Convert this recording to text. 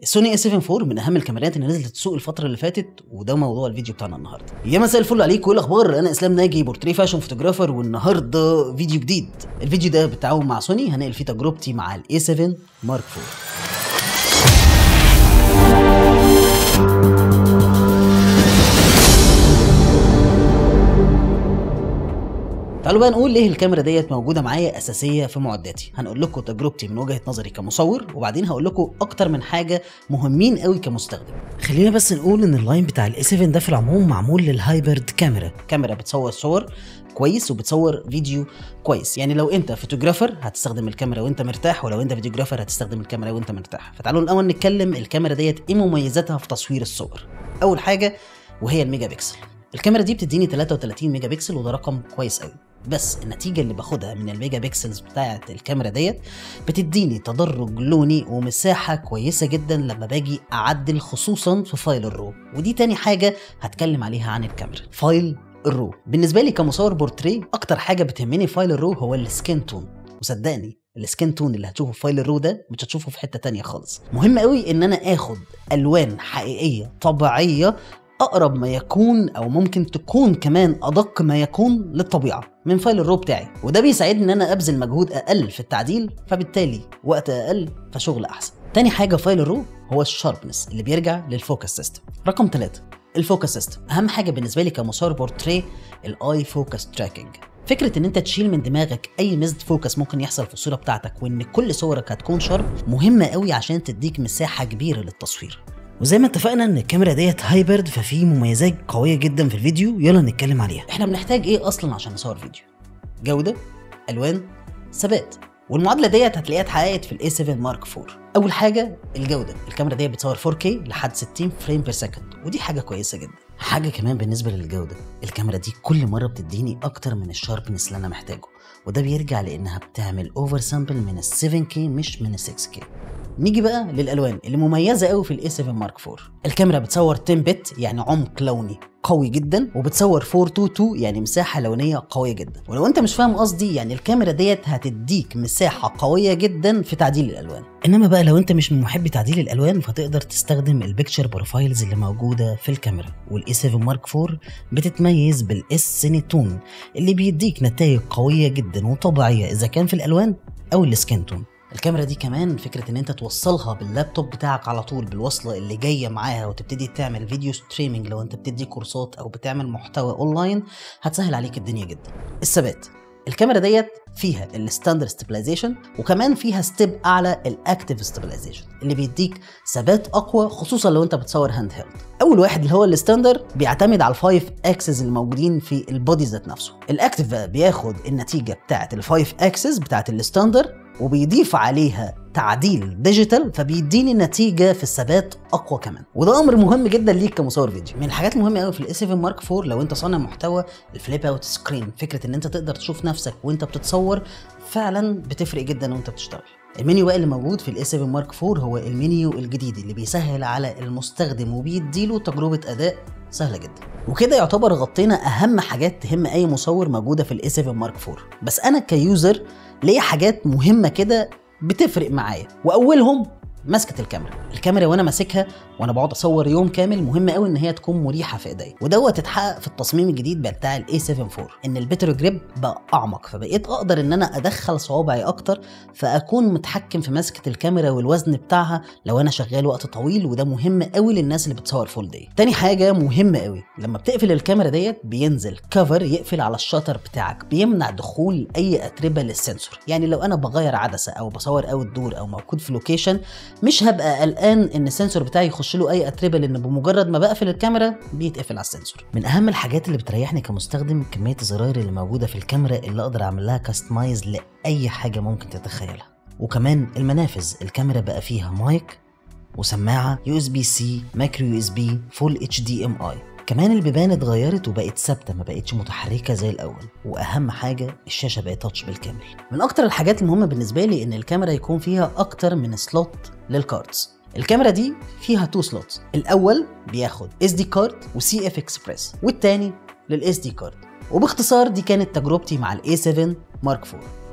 السوني A7 IV من اهم الكاميرات اللي نزلت السوق الفترة اللي فاتت، وده موضوع الفيديو بتاعنا النهارده. يا مساء الفل عليكم، وايه الاخبار؟ انا اسلام ناجي، portrait fashion photographer، والنهارده فيديو جديد. الفيديو ده بالتعاون مع سوني، هنقل فيه تجربتي مع ال A7 Mark IV. تعالوا بقى نقول ليه الكاميرا ديت موجودة معايا اساسية في معداتي. هنقول لكم تجربتي من وجهه نظري كمصور، وبعدين هقول لكم اكتر من حاجة مهمين قوي كمستخدم. خلينا بس نقول ان ال line بتاع ال A7 ده في العموم معمول لل hybrid camera، كاميرا بتصور صور كويس وبتصور فيديو كويس. يعني لو انت photographer هتستخدم الكاميرا وانت مرتاح، ولو انت videographer هتستخدم الكاميرا وانت مرتاح. فتعالوا الاول نتكلم الكاميرا ديت ايه مميزاتها في تصوير الصور. اول حاجة وهي الميجا بكسل. الكاميرا دي بتديني 33 ميجا بكسل، وده رقم كويس قوي. بس النتيجة اللي باخدها من ال megapixels بتاعه الكاميرا ديت بتديني تدرج لوني ومساحة كويسة جدا لما باجي اعدل، خصوصا في file ال RAW. ودي تاني حاجة هتكلم عليها عن الكاميرا، file ال RAW. بالنسبة لي كمصور بورتريه اكتر حاجة بتهمني file ال RAW هو ال skin tone، وصدقني ال skin tone اللي هتشوفه في file ال RAW ده مش هتشوفه في حتة تانية خالص. مهم قوي ان انا اخد الوان حقيقية طبيعية اقرب ما يكون، او ممكن تكون كمان ادق ما يكون للطبيعة من file ال RAW بتاعي، وده بيساعدني ان انا ابذل مجهود اقل في التعديل، فبالتالي وقت اقل فشغل احسن. تاني حاجة file ال RAW هو ال sharpness اللي بيرجع لل focus system. رقم 3 ال focus system. اهم حاجة بالنسبة لي كمصور بورتريه ال eye focus tracking. فكرة ان انت تشيل من دماغك اي missed focus ممكن يحصل في الصورة بتاعتك، وان كل صورك هتكون sharp، مهمة قوي عشان تديك مساحة كبيرة للتصوير. وزي ما اتفقنا ان الكاميرا ديت hybrid، ففي مميزات قوية جدا في الفيديو، يلا نتكلم عليها. احنا بنحتاج ايه اصلا عشان نصور فيديو؟ جوده، الوان، ثبات. والمعادله ديت هتلاقيها اتحققت في ال A7 Mark IV. اول حاجة الجودة، الكاميرا ديت بتصور 4K لحد 60 frame per second، ودي حاجة كويسة جدا. حاجة كمان بالنسبة للجودة، الكاميرا دي كل مرة بتديني اكتر من ال sharpness اللي انا محتاجه، وده بيرجع لانها بتعمل over sample من ال 7K مش من ال 6K. نيجي بقى للالوان اللي مميزة قوي في ال A7 Mark IV. الكاميرا بتصور 10 bit، يعني عمق لوني قوي جدا، وبتصور 422 يعني مساحة لونيه قوية جدا. ولو انت مش فاهم قصدي، يعني الكاميرا ديت هتديك مساحة قوية جدا في تعديل الالوان. انما بقى لو انت مش من محبي تعديل الالوان فتقدر تستخدم ال picture profiles اللي موجودة في الكاميرا. وال A7 Mark IV بتتميز بال S-Cinetone اللي بيديك نتائج قوية جدا وطبيعيه اذا كان في الالوان او ال skin tone. الكاميرا دي كمان فكرة ان انت توصلها باللابتوب بتاعك على طول بالوصلة اللي جاية معاها، وتبتدي تعمل video streaming لو انت بتدي كورسات او بتعمل محتوى اونلاين، هتسهل عليك الدنيا جدا. الثبات، الكاميرا ديت فيها ال standard stabilization، وكمان فيها step اعلى ال active stabilization اللي بيديك ثبات اقوى، خصوصا لو انت بتصور handheld. اول واحد اللي هو ال standard بيعتمد على ال five axes الموجودين في ال body ذات نفسه. ال active بقى بياخد النتيجة بتاعه ال five axes بتاعه ال standard وبيضيف عليها تعديل digital، فبيديني نتيجة في الثبات اقوى كمان، وده امر مهم جدا ليك كمصور فيديو. من الحاجات المهمة قوي في ال A7 Mark IV لو انت صانع محتوى ال flip out screen، فكرة ان انت تقدر تشوف نفسك وانت بتتصور فعلا بتفرق جدا وانت بتشتغل. المنيو بقى اللي موجود في ال A7 Mark IV هو المنيو الجديد اللي بيسهل على المستخدم وبيديله تجربه اداء سهلة جدا. وكده يعتبر غطينا اهم حاجات تهم اي مصور موجودة في ال A7 Mark IV. بس انا ك user ليا حاجات مهمة كده بتفرق معايا، واولهم مسكه الكاميرا. الكاميرا وانا ماسكها وانا بقعد اصور يوم كامل مهم قوي ان هي تكون مريحه في ايديا، ودوت اتحقق في التصميم الجديد بتاع ال A7 IV، ان ال better grip بقى اعمق، فبقيت اقدر ان انا ادخل صوابعي اكتر، فاكون متحكم في مسكه الكاميرا والوزن بتاعها لو انا شغال وقت طويل، وده مهم قوي للناس اللي بتصور full day. تاني حاجة مهمة قوي، لما بتقفل الكاميرا ديت بينزل cover يقفل على ال shutter بتاعك، بيمنع دخول اي اتربه لل sensor. يعني لو انا بغير عدسة او بصور outdoor او موجود في location، مش هبقى قلقان ان ال sensor بتاعي يخش له اي اتربه، لان بمجرد ما بقفل الكاميرا بيتقفل على ال sensor. من اهم الحاجات اللي بتريحني كمستخدم كمية الزراير اللي موجودة في الكاميرا اللي اقدر اعمل لها customize لاي حاجة ممكن تتخيلها. وكمان المنافذ، الكاميرا بقى فيها مايك وسماعه يو اس بي سي، مايكرو يو اس بي، فول اتش دي ام اي. كمان البيبان اتغيرت وبقت ثابتة، ما بقتش متحركة زي الاول. واهم حاجة الشاشة بقت touch بالكامل. من اكتر الحاجات المهمة بالنسبة لي ان الكاميرا يكون فيها اكتر من slot لل cards. الكاميرا دي فيها two slots، الاول بياخد SD card و CF Express، والتاني لل SD card. وباختصار دي كانت تجربتي مع ال A7 Mark IV.